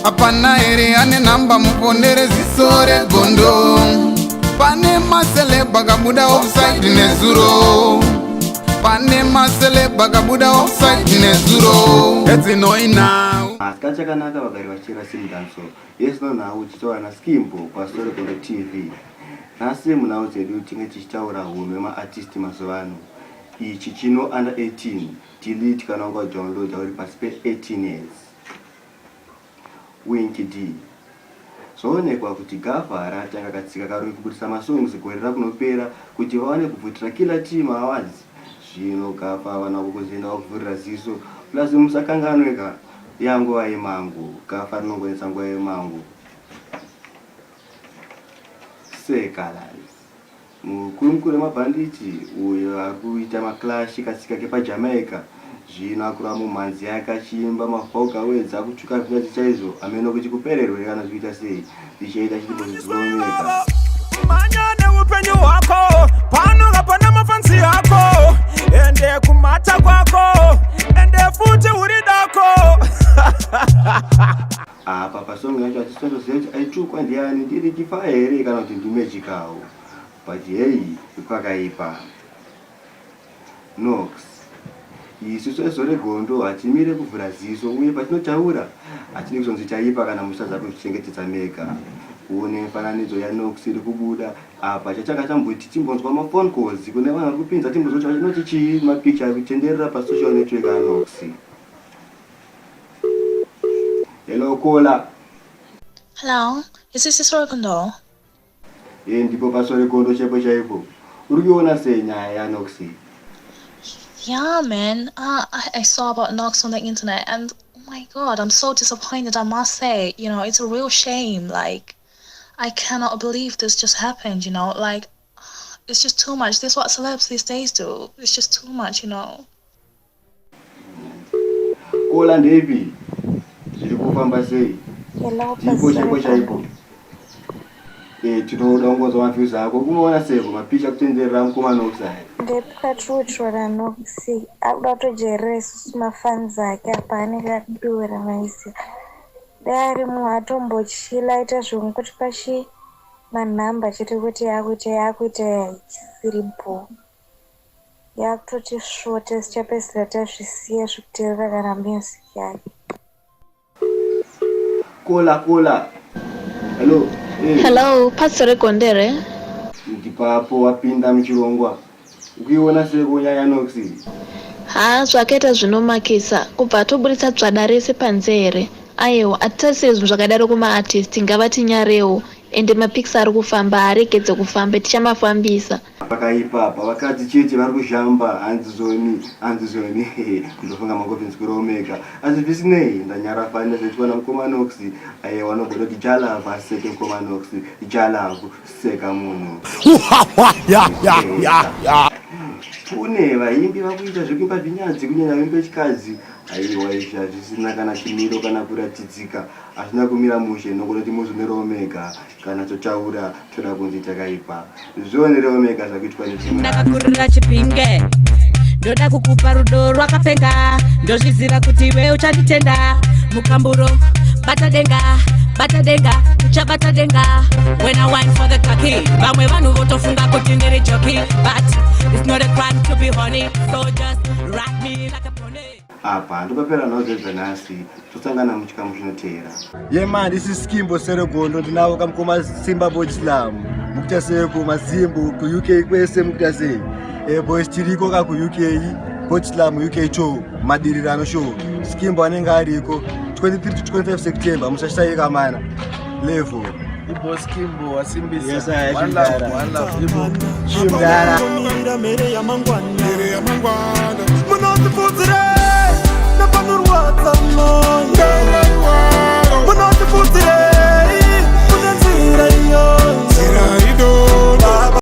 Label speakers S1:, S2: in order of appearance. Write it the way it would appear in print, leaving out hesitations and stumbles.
S1: Hapana here ane nhamba muponere ziso regondo. Pane maceleb akabuda offside nezuro. Pane maceleb akabuda offside nezuro. Edzinoina.
S2: Masikati chakanaka vagari vachera Simdanso yes no nhau tichitaura naSkimbo paSore Gondo TV. Nhasi munhau dzedu tinge tichitaura hunhu hwemaartist mazuva ano. Ichi chino under 18 delete kana wanga wadownloada uri pasi pe 18 years. Winky D. Zvoonekwa kuti Gafa ratanga katsika karo kekubudisa masongs gore rakunopera kuti vawane kubvutira Killer T maawards. Zvino Gafa havana kukuzoenda vakuvhurira ziso plus musakanganwe ka yanguva yemango. Gafa rinongonetsa nguva yemango. Seh Calaz. Mukuru mukuru wemabhanditi uyo ari kuita maclash katsika kepaJamaica zvino akurova mumhanzi yake achiimba mavulgar words akutuka zvinyadzi chaizvo hameno kuti kupererwa here kana kuti kuita sei tichaita chitimbozvidzivomeka.
S3: Mhanya neupenyu hwako pano hapana mafansi ako ende kumhata kwako ende futi uri dako.
S2: Apa pasong yacho hatisatoziva kuti aitukwa ndiani ndiRicky Fire here kana kuti ndiMagical but hey pakaipa. Nox isu seZore Gondo hatimire kuvhura ziso uye patinotaura hatidi kuzonzi taipa kana muchitadza kuzvichengetedza mega. Kune mifananidzo yaNox iri kubuda apa chatanga tamboti timbonzwa maphone calls kune vanhu vari kupinza timbonzwa kuti vachinoti chii mapicha ari kutenderera pasocial network aNox. Hello caller.
S4: Hello, is this Sisoro Gondo?
S2: Eh, ndipo pasore gondo chaipo chaipo. Uri kuiona sei nyaya yaNox iyi?
S4: Yeah, man. I saw about Nox on the internet and oh my god, I'm so disappointed, I must say. It's a real shame. Like, I cannot believe this just happened. Like, it's just too much. This is what celebs these days do. It's just too much.
S2: Caller ndeipi? Zviri kufamba sei?
S5: Hello,
S2: Ndipo chaipo
S5: Pastor.
S2: chaipo. Eh, tinoda kungonzwa maviews ako. Kunoona seiko mapicha kutenderera mukoma Nox aya?
S5: Ndepatrutrora Nox akuda kutojairira isusu mafans ake apa anenge adura maisi dai ari munhu atombochila aita zvekungoti pachi manhamba chete kuti yakuita yakuita yaisiri bho yakutotisvota tichapedzisira tazvisiya zvekuteerera kana music yake.
S2: Caller caller. Hello. Hey.
S4: Hello, Pastor Gondere.
S2: Ndipapo wapinda muchirongwa. Ukuiona seiko nyaya yaNox iyi?
S4: Ha, zvakaita zvinomakisa. Kubva atoburitsa tsvada rese panze here? Ayewa, hatitarisire zvinhu zvakadaro kumaartist, ngavatinyarewo. Ende mapics ari kufamba, haaregedze kufamba, tichamafambisa.
S2: Pakaipa apa vakadzi chete vari kuzhamba hanzi zoni hanzi zoni ndofunga mangobvinzwirawo mega asi zvisinei ndanyara fani nezvinoitwa namukoma Nox ayewa anogona kuti Jah Love aseke mukoma Nox Jah Love seka munhu kune vaimbi vakuita zvekuimba zvinyadzi kunyanya vaimbi vechikadzi aiwa izvi hazvisina kana chimiro kana kuratidzika hazvina kumira mushe nogona kuti muzvionerawo mega kana totaura toda kunzi takaipa zvionerewo mega zvakuitwa nedzimwe
S6: Ndakakurira Chipinge, ndoda kukupa rudo rwakapenga, ndozviziva kuti iwe uchanditenda. Mukamburo bata denga, bata denga, uchabata denga. When I wine for the cocky, vamwe vanhu votofunga kuti ndiri jockey, but it's not a crime to be horny, so just ride me like a pony.
S2: Apa ndopapera nhau dzedu dzanhasi tosangana muchikamu chinoteera. Yeah man, this is Skimbo Seregondo ndinavo kamukoma Simba Body Slam. Mukuita sei kumazimbu kuUK kwese mukuita sei? Eh boys tiriko ka kuUK Body Slam UK tour madirirano show. Skimbo anenge ariko 23 to 25 September musashaika mana. Level.
S7: Ibo Skimbo wasimbisa.
S2: Yes, I
S7: One love, one love. Ibo.
S2: Chimdara.
S3: Mire yamangwana. Munondipfudzire.